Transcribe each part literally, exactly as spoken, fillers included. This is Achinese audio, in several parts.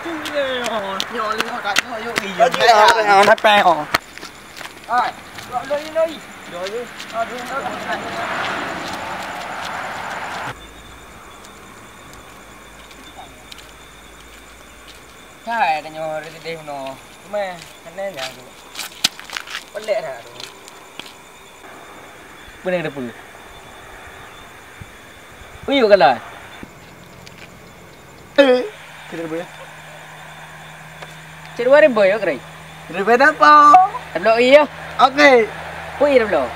Hai, tanyoe reudeh meunoe. Cuma, aneh nyan tu. Peulek dah tu. Beuna teupeue. Uyuek galai. Eh, kita boleh. Cit dua ribu yo, Kri. Ribu apa? Tablo iya. Oke. Pui tablo.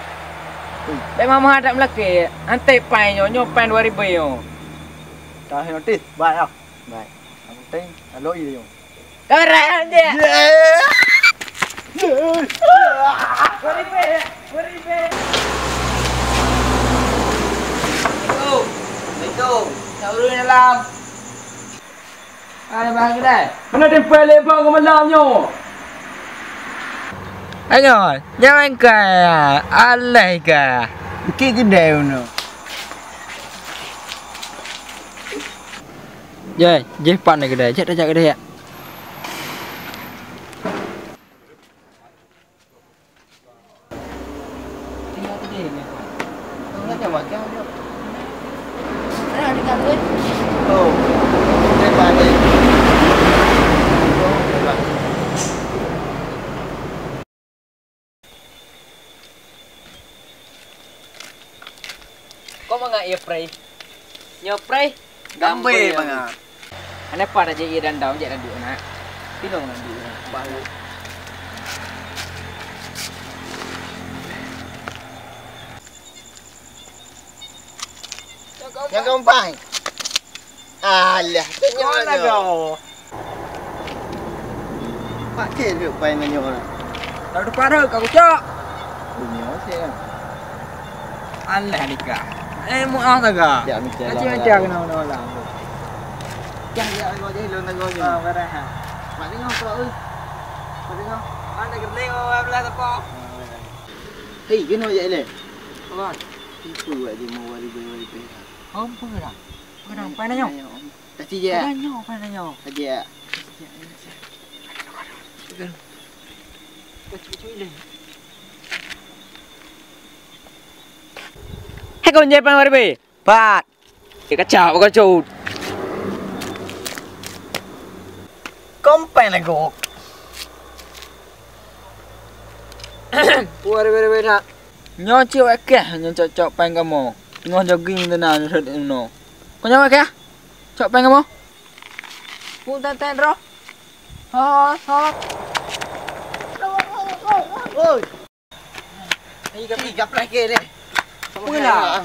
Bek mama tak melaki. Antai pai nyo, nyo pai dua ribu yo. Dah notis, baik ah. Baik. Yang penting tablo iya yo. Keren je. Assalamualaikum. Assalamualaikum. Nak urus dalam. Ada barang kedai. Mana tempat lempang ke malam nyo? Ayo, jangan kaya. Alai ka. Okey kedai uno. Jai, jih pat ni kedai. Cek tajak kedai ya. Kok mangat ia prei? Nyoe prei? Gambé mangat. Anapa raja ia dandau jak laduk nak? Tino nak duek nak bahu. Nyang gampang. Alah, tengok lah kau. Pak cek duduk pai nanya orang. Tahu depan tu, kau kucok. Dunia saya. Alah nikah. Eh, muah saga. Ya, macam macam kena orang. Ya, ya, kau jadi lon tago je. Ah, barah. Mak tengok kau, eh. Mak tengok. Mana kena tengok belah tepak. Hei, kena je le. Apa? Tipu buat dia mau wali boy wali boy. Om pun dah. Pun dah, pai nanya. Tasi je. Pai nanya, pai nanya. Aje. Hai kau nyai pan wari be. Pat. Eh, kacau, kacau. Kompen aku. Wari be, be, be, nak. Nyoe cit wak keh nyoe cok-cok pan kamoe. Teungoh jogging teuna nyoe rhot inoe. Kau nyoe wak keh? Cok pan kamoe? Pun tan-tan roh. Ha, ha. Oi. Ni kami gapleh ke ni. Pula.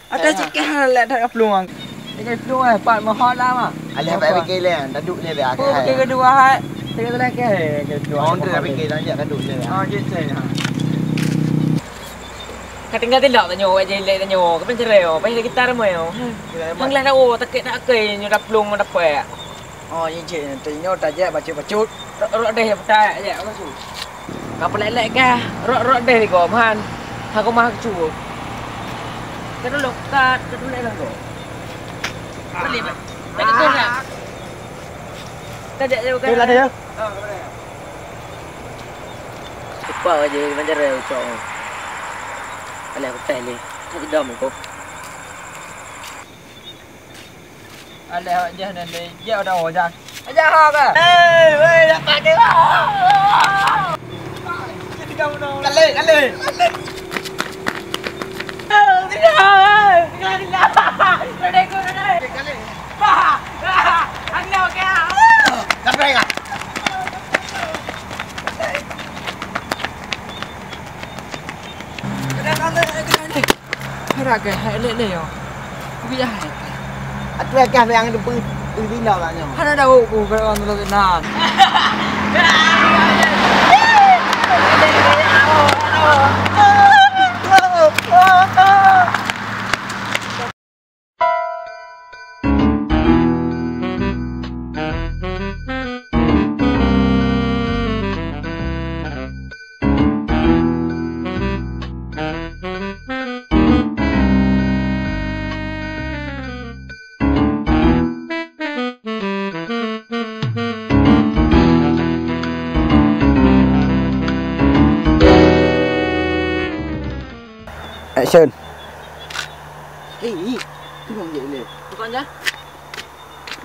Ada sikit hal lek dak plueng. Tinggal plueng eh, pat meuhot lah mah. Alah, bak pikir leh, dak duek leh, bak. Oh, pikir kedua hai. Tiga lagi ke kedua. Oh, dah pikir dah jak dak duek leh. Oh, gitu ya. Ka tinggal tilak tanyoe, wak jilek tanyoe, ka pencerai oh, payah kita ramai oh. Hang lah dak oh, takut nak akai nyoe dak plueng dak pek. Oh, injek nyoe, teuinyoe tajak bacut-bacut. Rot, rot deh petai, jak bacut. Ka peulek-lek kah, rot, rot deh di gom han. Aku mah kecut. Ka dulu kat, ka dulu kat gom. Beli, Bang. Tak betul tak? Tajak jauh kan? Okey, lah dah ya. Oh, boleh. Cepat aja, macam mana ucap. Alah, aku tak boleh. Tak didam aku. Alah, awak jah dan dia, dia ada orang jah. Ajar ha ke? Eh, weh, dapat dia. Kali, kali. Kali. Kali. Bah, bah, anda okey ah. Sampai kan? Hara ke hai lek lek yo. Kubi hai. Atu kah yang depan tu bina lah nyo. Hana tahu ku kalau orang tu nan. Action. Hei, ni. Tu bang je le. Bukan dah?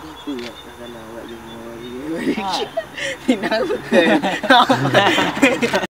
Itu ya, salah awak je. Ini bukan.